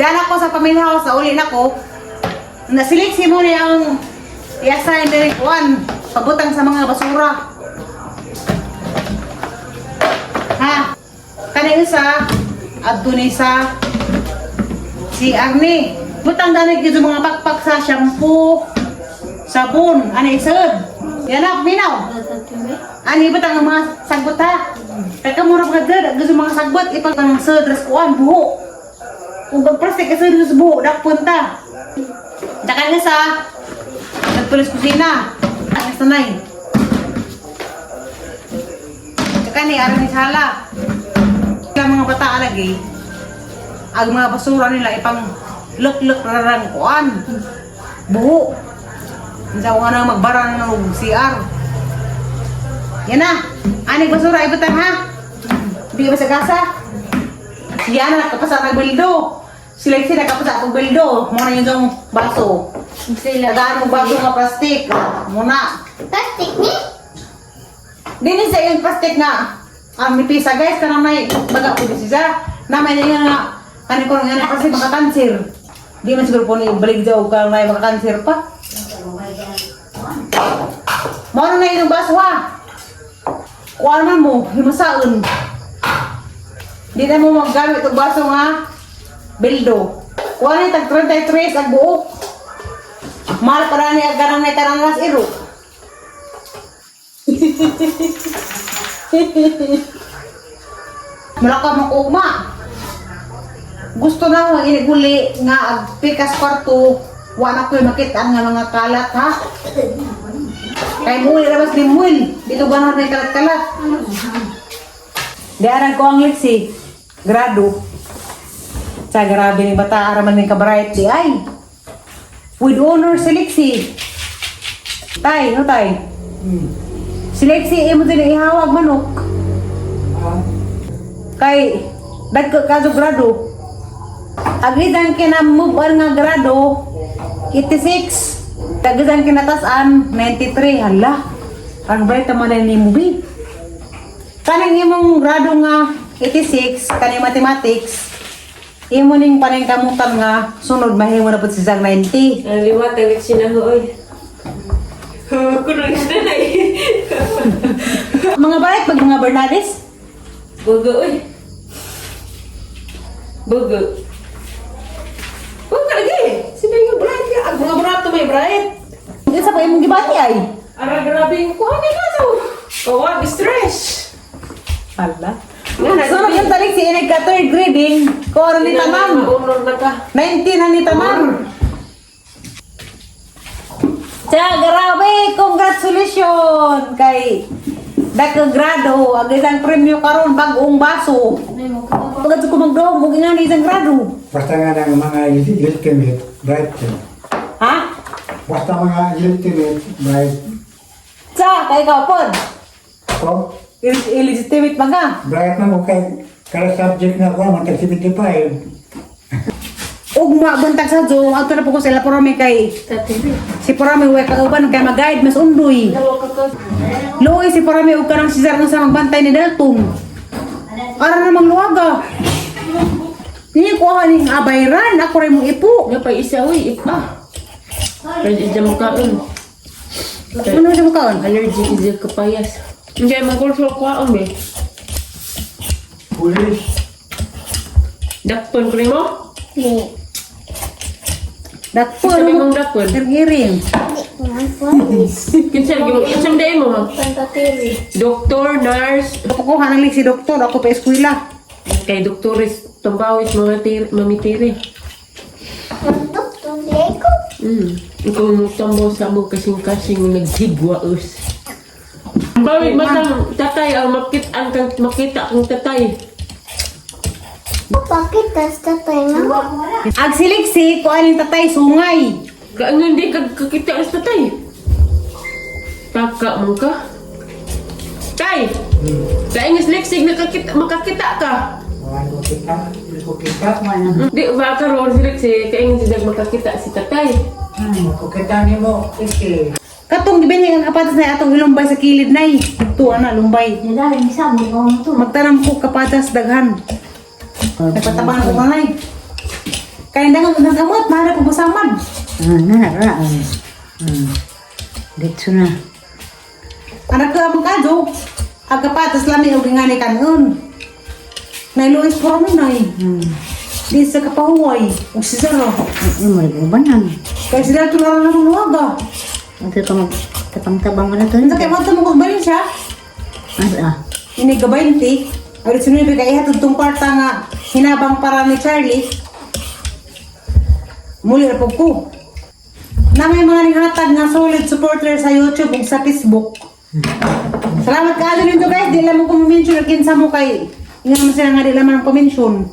Dala ko sa pamilya house, sa uli na ko. Nasiliksi mo niya ang i-assign din kuan, pabutang sa mga basura. Ha? Kani isa, adto ni sa si Arnie. Butang dani gyud sa mga pakpak sa shampoo, sabon, ani isod. Yan na, minaw. Ani butang ang mga sagbot ha. Kay kamo ra mga gad, gusto mga sagbot ipang ang sud ras kuan buho. Kung pag plastic kasi sa buho, dakpon ta. Dakan nga sa nagpulis kusina. Ang sanay. Tsaka ni aron ni sala. Ang mga bata lagi, ang mga basura nila ipang luk-luk rarang kuan. Buho. Unsa ko na magbara na og CR. Yan na. Ani basura ibutang ha. Di ba sa gasa? Siya na nakapasa ng bildo. Sila sila nakapasa og bildo. Mo na yun yung baso. Sila. Tagaan mo baso nga plastic. Muna. Plastic ni? Dini sa iyong plastic nga. Ang nipisa guys, kanang may baga po di siya. Na may nga nga kani ko nga kasi makakanser. Di man siguro po ni balik daw ka may makakanser pa. Mao na na iyong baso ha. Kuan man mo, himasaon. Di na mo maggamit og baso nga bildo. Kuan ni tag 33 ang buok. Mahal pa ni ang ganang na tanang las iro. Mula ka makugma. Gusto na ako iniguli nga ag pikas kwarto, wala ko makita nga mga kalat ha. Kay muwi ra bas limuil, dito ba na kalat-kalat. Diaran ko ang liksi, grado. Sa grabe ni bata araman ni kabright di ay. With honor si Lexi. Tay, no tay? Si Lexi imo din ihawag manok. Kay dagko kaso grado. Ang isang kinamove on nga grado 86. Tag isang kinatasan 93. Hala. Ang bright naman na ni movie. Kaning imong grado nga 86 kaning mathematics. Imo ning paningkamutan nga sunod mahimo na pud si Zang 90. Ang liwat, ang leksyon na hooy. Kuno na na eh. Mga bright pag mga Bernades. Bugo, oy. Bugo. Bugo lagi. Sino yung bright ka? Ang mga brato may bright. Isa pa imong gibati ay. Ara, grabe yung kuha ni Kato. Kawag, stress. Hala. Sunod yung talik si inag ka third grading. Ko ano ni tanan. Maunor na ka. 19 na ni Tamar. Tiya, grabe! Congratulations! Kay Dako grado, ang isang premyo karon bagong baso. Pagkat ko magdoong, huwag nga ni isang grado. Basta nga ng mga ultimate, bright yun. Ha? Basta mga ultimate, bright. Sa, kay ikaw pod. Oh, Illegitimate man ka. bright na ko kay kada subject na ko, matag 75. Ugma, buntag sa Zoom, ato na po ko sila porome kay si porome way kauban kay mag-guide mas undoy. Luoy si porome og kanang si Zar nga sa magbantay ni Dalton. Ara namang luwaga. Hindi ko ning abayran, ako rin mong ipo. Nga pa isa, uy, ipa. Pwede dyan mo kaon. Ano siya makaon? Allergic is kapayas. Hindi, magulso ko kaon eh. Police, Dakpon ko rin mo? Di. Dakpo, Sabi mong dakpon. Iring. Di ko man police. Kinsa lagi mo? Kinsa mo mo? Pantatiri. Doktor, nurse, Kukuha ng si doktor, ako pa eskwela. kay doktores tumbawis mga tiri, mamitiri. Doktor Lego. Ikaw mo tambo sa mo kasing-kasing naghigwa us. Bawit matang tatay ang makita ang kang makita kang tatay. Bakit tas tatay na? Ag siliksi, kuha ning tatay, sungay. Kaano hindi kag kakita ang tatay? Taka mo ka. Tay! Kaing sliksig nakakita makakita ka. wala ko kita, hindi ko kita. Di ba karon si Lexi kaing sidag makakita si tatay. Ko kita ni mo, kasi Katong gibinhi ang kapatas na atong ilumbay sa kilid nay. Tuwa na lumbay. Magtanam ko kapatas daghan. Nagpatabangan ko kanay. Kaya nang nagkamot, mahal ko busamad. Ah, na na na. Dito na. Anak ko among kadyo. Agapatas lami og ngani kanon. Nailuis po kami nay. Di sa kapahuway. Ug si Zaro. Ay, mo ubanan. Kaya sila tularan ng luwaga. Ito ka mag tabang-tabang ka na to. Unsa kay mo mo kog balin siya? Ah, ah. Ini ga 20. Ay sinubi kay ihatod tong kwarta nga hinabang para ni Charlie. Muli ra pud ko. Na may mga ninghatag nga solid supporter sa YouTube ug sa Facebook. Salamat kaayo ninyo guys. Di lang mo ko mention og kinsa mo kay ingon man sila nga di lang man ko mention.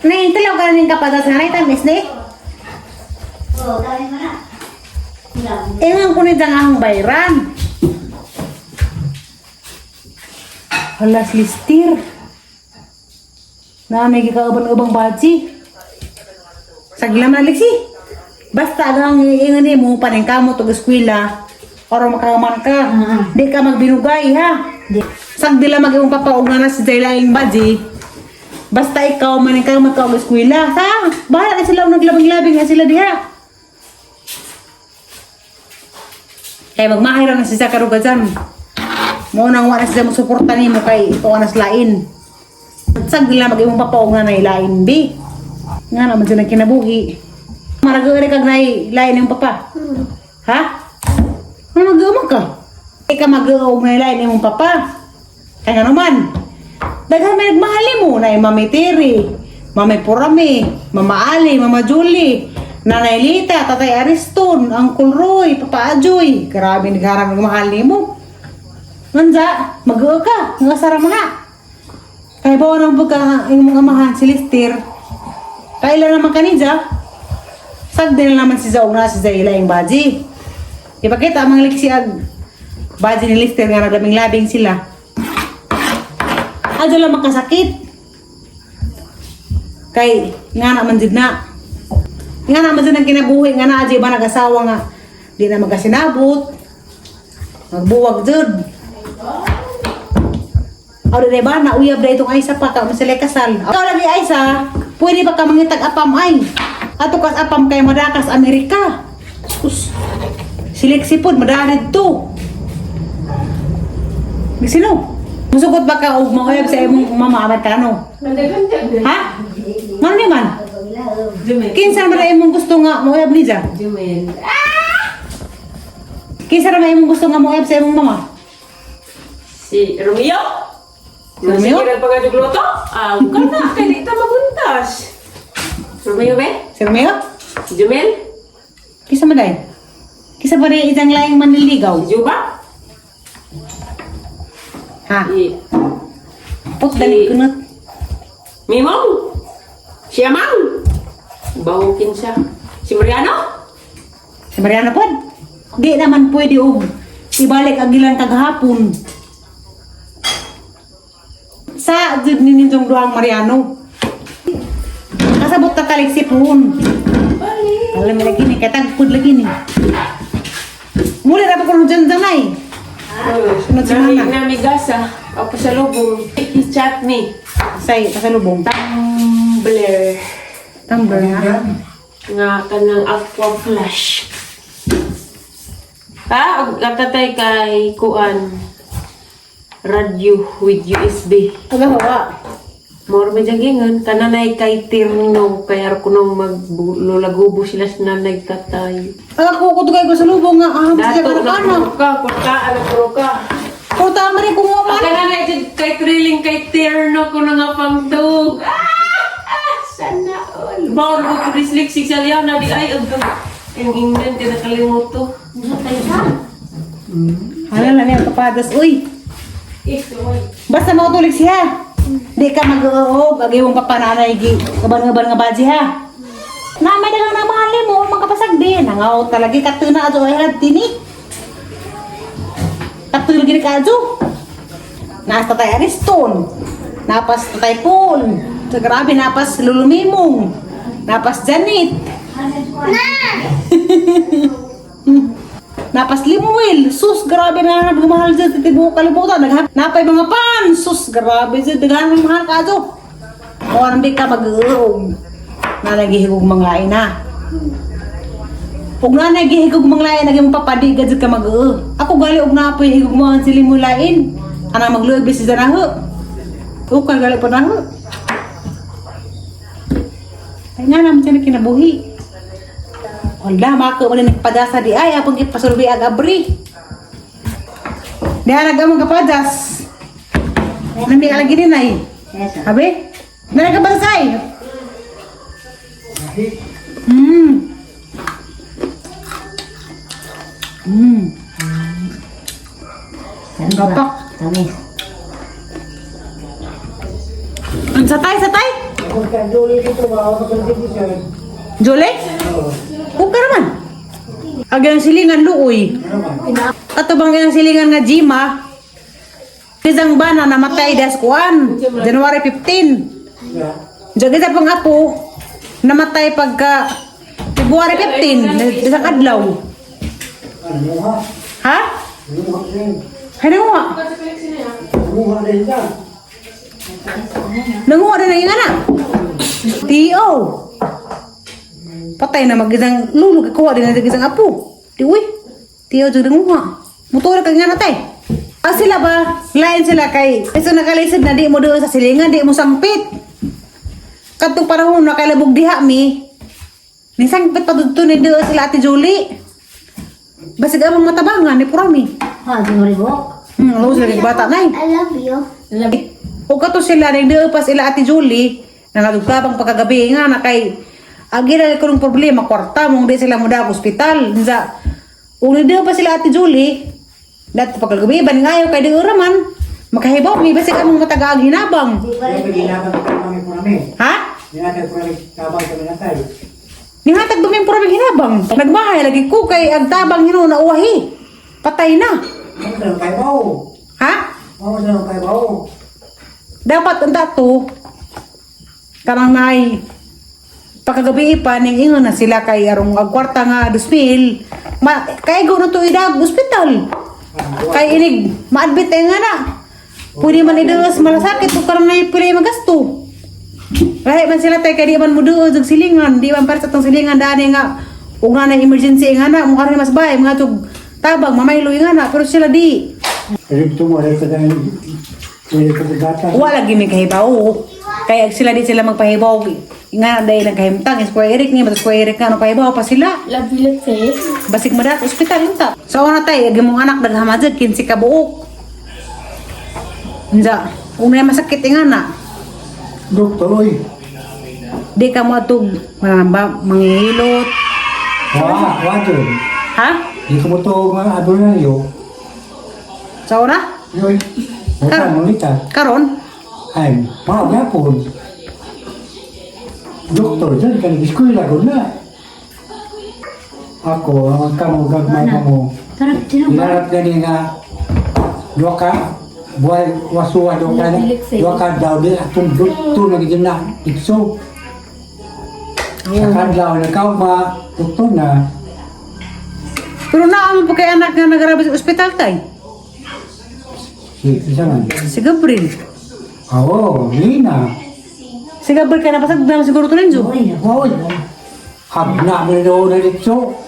Nay, tilaw ka rin kapag sa nanay tamis ni. Oh, dami mo na. Ingon ko ni dang ahong bayran. Halas listir. Na may gikauban-ubang baji. Sagla man liksi. Basta ang ingon mo paning kamo tug eskwela oro makaman ka. Di ka magbinugay ha. Sagdila mag imong papa og na si Jaylaing baji. Basta ikaw man ikaw magkaog eskwela. Ha? Bahala na sila og naglabing-labing nga sila diha. Kay magmahira na siya karuga dyan. Mo nang wala siya mo suporta nimo kay ikaw na lain. Sag nila mag imong papaog nga nay lain bi. Nga naman sila kinabuhi. Marag kag nay lain imong papa. Ha? Ano mag ka? Ika mag-uog na lain imong papa. Kaya nga naman. Daghan may nagmahali mo na Mami Terry, Mami Purami, Mama Ali, Mama Julie, Nanay Lita, Tatay Ariston, Uncle Roy, Papa Ajoy. Grabe nagharap nagmahal nimo. Nganza, mag-uog ka, nga sara mo na. Kaya bawa ng pagka imong amahan si Lister. Kailan naman kanija? Sagdi na naman si Zaog na si Zayla yung baji. Ipakita ang mga liksi ag baji ni Lister nga naglaming-labing sila. Adyo lang makasakit. Kay nga naman jud na. Nga naman jud ang kinabuhi nga na adyo ba nag-asawa nga di na magkasinabot. Magbuwag jud. Aw di ba na uyab na itong Aisa pa ka sila kasal. Ikaw lagi Aisa, pwede ba ka mangitag apam ay? Ato kas apam kay madakas Amerika. Us. Siliksi pod madahanid to. Sino? Musugot ba ka og mauyab sa imong mama Amerikano? Ha? Mano ni man? Jumel. Kinsa man na imong gusto nga mauyab ni ja? Jumel. Kinsa na imong gusto nga mauyab sa imong mama? Si Romeo? Romeo? Sige, nagpagadugloto? Ah, ka na. Kaya di ta maguntas. Romeo be? Si Romeo? Si Jumel? Kinsa man dai? Kinsa ba na isang laing manliligaw? Si Juba? Ha? Si Put dali kunot. Mimong? Si Amang? Bahukin siya. Si Mariano? Si Mariana pod. Di naman pwede og ibalik ang ilang kagahapon. Sa jud ni ninyong duhang Mariano. Kasabot ta kalik si Pun. Alam mo lagi ni katagpud lagi ni. Muli ra pa kuno dyan dyan ay. Sunod si Nami, Mana. namigasa. O pasalubong. He chat me. Say pasalubong. Tumbler. Tumbler ha. Nga kanang aqua flash. Ha? Og katatay kay kuan. Radio with USB. Aga hawa. More ba jagingan? Kananay kay Tirno. Kaya ko nung maglulagubo sila sa nanay tatay. Aga ko kutugay ko sa lubong nga aham sila Dato na kanak-anak. puro ka. Kurtaan na puro ka. Pero tama rin kung Ang man. kananay jud kay thrilling kay Tirno ko na nga pangtug. Ah! Ah! Sana all. Bawal ko kurislik sa liya na di ay. Ug ang England kaya nakalimot to. Hala lang yan kapadas. Uy, Ito ay. basta mautulig siya. Di ka mag-uog, ag imong papananay gi kaban-kaban nga baji ha. Na may dagang na mahal mo, makapasag di. Nangaw talaga katuna ato ay halad tini. Katuna gini ka ato. Nasa tatay Ariston. Napas tatay Paul. Sa grabe napas Lulumimong. Napas Janet. Napas Limuel. Sus, grabe na nagmahal dyan sa tibuok kalibutan. Naghap, napay mga pan. Sus, grabe dyan. Daghan ng mahal ka ato. O anong di ka mag-uog. Na nagihigog mga ina. Ug na nagihigog mga lain, naging papadi gad ka mag-uog. Ako gali og na apoy higog mga sili mo lain. Ana magluog bisis na ho. Ukal gali pa na ho. Ay nga naman siya na kinabuhi. Wala, mako mo na nagpadasa di ay, apong ipasurbi ag abri. Di ay nagamang kapadas. Nami alagi din ay. Yes, ah. Abi? Nalagabasa ay. Tamis Gapak. ba? Tamis. Ang satay, satay. Kung kanduli dito ba, ako sa television. Jole? Huwag ka naman. Ag ang silingan luoy. Ano man? Ato bang ang silingan nga Jima? Isang bana namatay das kuan, January 15. Yeah. Diyan isa pang apo, namatay pagka February 15, isang adlaw. Ano mo ha? Ha? Ano mo rin? Ay, nanguha. Nanguha rin siya. Nanguha din ang ingana. T.O. Patay na mag-isang lulo, kuha din ang isang apo. Di, uy. T.O. dyan nanguha. Motor ka nga natay. Ah, sila ba? Lain sila kay iso nakalisod na di mo doon sa silingan, di mo sangpit. Katong panahon na kailabog diha mi. Ni sangpit pa dito ni doon sila Ate Julie. Basig amang matabangan ni Purami. Ha, di mo ribok. Alam sila kay bata na eh. I love you. O kato sila ning doon pa sila Ate Julie nangadugtabang pagkagabi nga na kay agi na ko ng problema kwarta mong di sila mo dag ospital. Unsa ug ni pa sila Ate Julie dat pagkagabi ban ngayo kay di man makahibaw mi basig among matagaag hinabang. Kaya pag ginabang kami po namin. Ha? Ginatag po namin tabang kami natay. Nihatag duming puro hinabang. Nagmahay lagi ko kay ang tabang hinuon na uwahi. Patay na. Ano sa kay bao? Ha? Ano sa kay bao? Dapat ang dato kanang nay pagkagabi pa ning ingon na sila kay arong ang kwarta nga 2,000 ma kay go na to idag ospital kay inig maadmit ay nga na pwede man iduos malasakit o karon nay pwede magasto lahi man sila tay kay di man mo duos og silingan di man para sa tong silingan dani nga ug nga na emergency nga na mo karon mas bay mga tug tabang mamaylo nga na pero sila di. Pero ito mo, wala ka na wala ka sa gata. Wala gini kahibaw. Kaya sila di sila magpahibaw. Nga dahil lang kahimtang. Square Eric ni, basta Square Eric nga, ano pahibaw pa sila. Love you, face. Basig madat, ospital unta. So una tay, agi mong anak naghamadzad, 15 ka buok. Unsa, una masakit nga na. Doktor, oy. Di ka mo atog, manamba, manghihilot. Wa, wa dun. Ha? Di ko mo to mga adornaryo. Sa una? Yoy. Wala mo lita. Karon? Ay, mao gyapon. Doktor, dyan ka nag-eskwela ko na. Ako, ang kamo gagmay mo. Tara, sino ba? Ilarap gani nga duha ka buhay wasuwa duha ka duha ka daw di atong doktor na gid na ikso. Sa kadlaw na kauma doktor na. Pero naa mo pa kay anak nga nagrabe sa ospital tay. Si isa man. Si Gabriel. Oo, Lina. Si Gabriel ka napasag na siguro to Renzo. Uy, Hoy. Habna mo na doon na dito.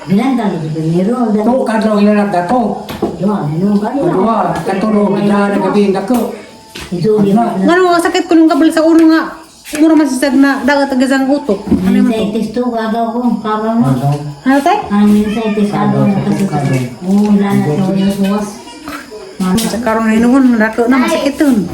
Bilang di primero. To kadlaw ilarap na to. Dua, ano ka? Dua, katulog na nagabi nako. Ito, di ba? Nga nung sakit ko nung Gabriel sa uno nga. Mura man sisag na dagat agasang utok. Ano man to? Meningitis to, gagaw ko, kagaw mo. Ano tay? Ang meningitis, agaw na kasi. Oo, wala na to, yung suwas. Sa karon na noon, nako na masakit dun.